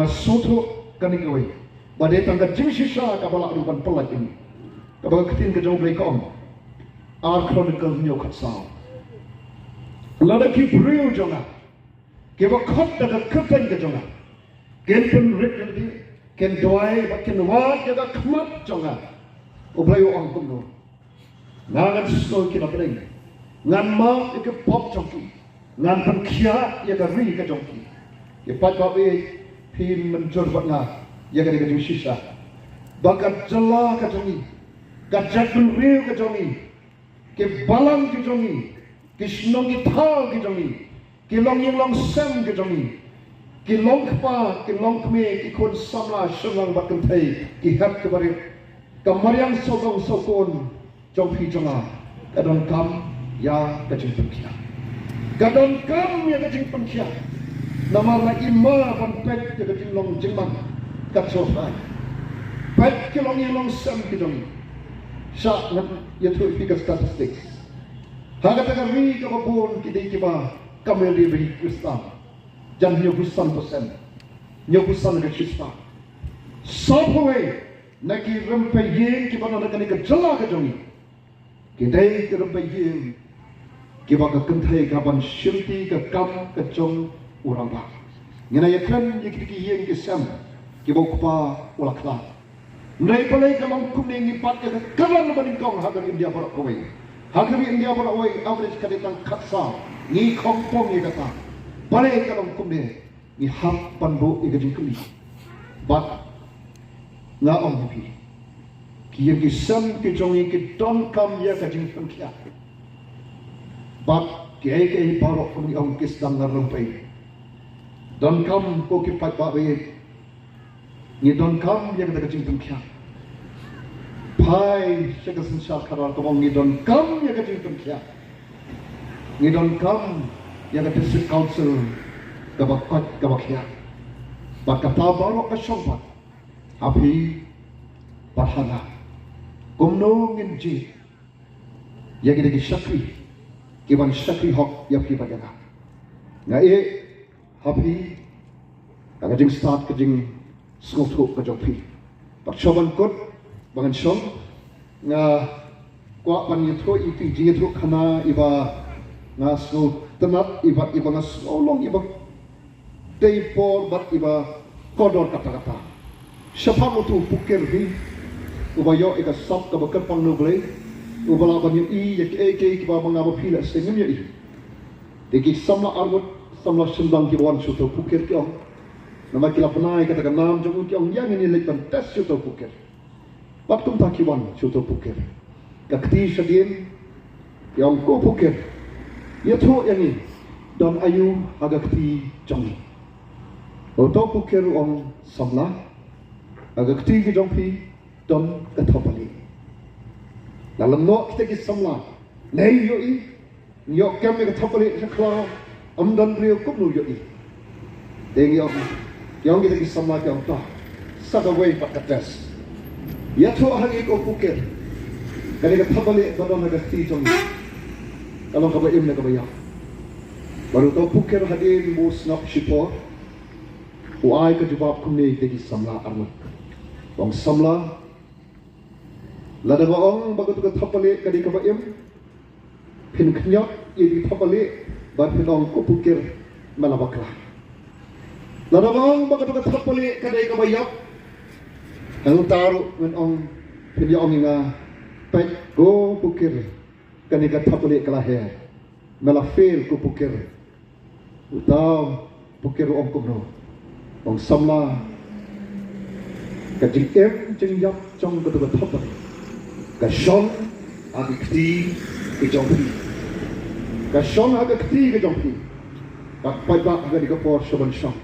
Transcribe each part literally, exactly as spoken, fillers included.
Sngewthuh kane kawei ba dei tang ka jingshisha kaba lah ruh ban pyllait ïa ngi. Kaba ka ktien ka jong U Blei ka ong, Ar Chronicle hynñiew khatsaw, lada ki briew jong nga kiba khot da ka kyrteng ka jong nga kin pynrit ïa lade, kin duwai bad kin wad ïa ka khmat jong nga, U Blei u ong kumno, nga ngan sngewthuh ki na pdeng, ngan map ïa ki pop jong ki, ngan pynkhiah ïa ka ri ka jong ki. Ki paidbah, phi mynjur bad nga ïa kane ka jingshisha ba ka jylla ka jong ngi, ka jaitbynriew ka jong ngi, ki balang ki jong ngi, ki shnong ki thaw ki jong ngi, ki longïing longsem ki jong ngi, ki longkpa ki longkmie, ki khun samla shynrang bad kynthei, ki hep ki barit, ka mariang sawdong sawkun jong phi jong nga, ka donkam ïa ka jingpynkhiah. Ka donkam ïa ka jingpynkhiah. Namar la im ma ban peit ïa ka jinglong jingman ka jong phi. Peit ki longïing longsem ki jong ngi. Shah ngan ïathuh ïa phi ka statistics. Ha kata ka ri kaba bun ki dei kiba kam ïa lade ba ki Khristan. Jan hynñiewphew san percent, hynñiewphew san ka shispah. Sawphew wei na ki rympei ïing kiba don ha kane ka jylla ka jong ngi, ki dei ki rympei ïing kiba ka kynthei ka ban shimti ka kam ka jong u rangbah. Ngi nang ïakren ïa kine ki ïing ki sem kiba u kpa u la khlad. Hynrei balei ka long kumne? Ngi bat ïa ka kyrdan ba nyngkong ha ka ri India baroh kawei. Ha ka ri India baroh kawei, average ka dei tang khatsaw. Ngi khongpong ïa kata. Balei ka long kumne? Ngi hap ban buh ïa ka jingkylli. Bad nga ong ha phi, ki ïing ki sem ki jong ngi ki donkam ïa ka jingpynkhiah. Bad kiei kiei baroh, kum ngi ong, ki sdang na rympei. Donkam, ko ki paidbah ba ïeit, ngi donkam ïa kata ka jingpynkhiah. Phai sha ka synshar khadar, kumno ngi donkam ïa ka jingpynkhiah. Ngi donkam ïa ka District Council kaba koit kaba khiah. Bad kata baroh ka shong pat ha phi bad ha nga. Kumno ngin jied ïa kine ki shakri ki ban shakri hok ïa phi bad ïa nga? Nga ïeh ha phi ha ka jingstad ka jingsngewthuh ka jong phi. Bad shuwa ban kut ba ngan shong, nga kwah ban ïathuh ïa phi jingïathuh khana iba nga sngewtynnat, iba, iba nga sngew long iba dei por bad iba kordor katta katta. Shaphang uto u pukir hi uba ïoh ïa ka sap kaba kyrpang na U Blei, uba lah ban ïohi ïa kiei kiei kiba ma nga bad phi lehse ngim ïohi. Te ki samla arngut, samla shynrang kiba wan sha uto u pukir ki ong, namar ki la bna ïa kata ka nam jong u, ki ong, ïa ngin ïaleit ban test sha uto u pukir. Bad kumta ki wan sha uto u pukir. Ka kti shadien, ki ong, ko pukir, ïathuh ïa ngi, don aïu ha ka kti jong ngi? Uto u pukir u ong, samla, ha ka kti ka jong phi don ka thapbalieh. La lyngngoh kita ki samla, ne ïohi, ngi ïoh kem ïa ka thapbalieh sha khlaw, ym don briew, kumno ïohi? Te ngi ong, ki ong kita ki samla, ki ong, to, sa kawei pat ka test. Ïathuh ha ngi ko pukir, kane ka thapbalieh ba don ha ka kti jong ngi, ka long kaba im ne kaba ïap? Bad uto u pukir hadien ba u sngap shipor, u ai ka jubab kumne ïa kita ki samla arngut. U ong, samla, lada nga ong ba kato ka thapbalieh ka dei kaba im, phin khñiot ïa ka thapbalieh bad phin ong, ko pukir, me la bakla. Lada nga ong ba kato ka thapbalieh ka dei kaba ïap, hangta ruh ngan ong, phin ïa ong ïa nga, peit ko pukir, kane ka thapbalieh ka la her, me la fail ko pukir. Uto u pukir u ong kumno? U ong, samla, ka jingim jingïap jong kato ka thapbalieh ka shong ha ka kti ka jong phi. Ka shong ha ka kti ka jong phi. Bad paidbah, ha kane ka por shuwa ban shong,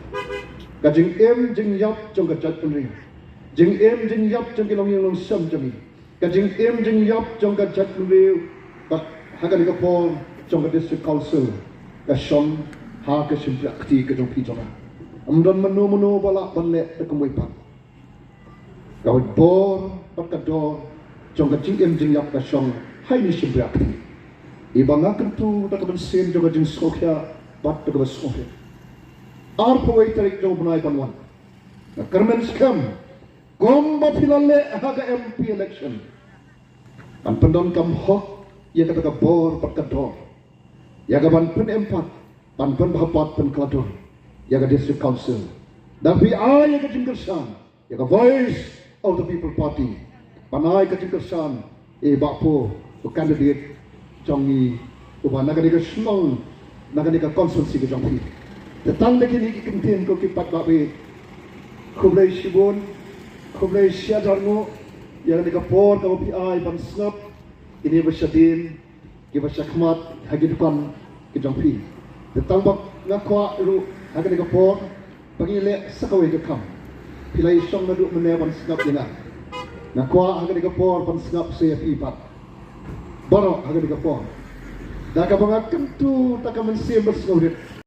ka jingim jingïap jong ka jaitbynriew, jingim jingïap jong ki longïing longsem jong ngi, ka jingim jingïap jong ka jaitbynriew, bad ha kane ka por jong ka District Council, ka shong ha ka shympriahkti ka jong phi jong nga. Ym don mano mano ba lah ban leh da kumwei pat. Kawei ka bor bad ka dor jong ka jingim jingïap ka shong ha ine i shympriahkti iba nga kyntu da ka mynsiem jong ka jingsngewkhia bad da kaba sngewheh. Arphew wei tarik jong u bnai ban wan, Nga kyrmen skhem kumba phi la leh ha ka M P election, ban pyndonkam hok ïa kata ka bor bad ka dor ïa ka ban pynempat, ban pynbha pat pynkylla dur ïa ka District Council. Da phi ai ïa ka jingkyrshan ïa ka Voice of the People Party, ban ai ka jingkyrshan ïa i Bah Pooh, u candidate jong ngi, uba na kane ka shnong, na kane ka constituency ka jong phi. Te tang da kine ki kyntien ko ki paidbah, khublei shibun, khublei shihajar nguh ïa kane ka por kaba phi ai ban sngap ïa kine ba shadien, kiba shakhmat ha ki dukan ki jong phi. Te tang ba nga kwah ruh ha kane ka por ba ngin leh sa kawei ka kam. Phi la ïashong naduh mynne ban sngap ïa nga. Nga kwah ha kane ka por ban sngap sa ïa phi pat baroh ha kane ka por. Da kaba nga kyntu da ka mynsiem ba sngewrit.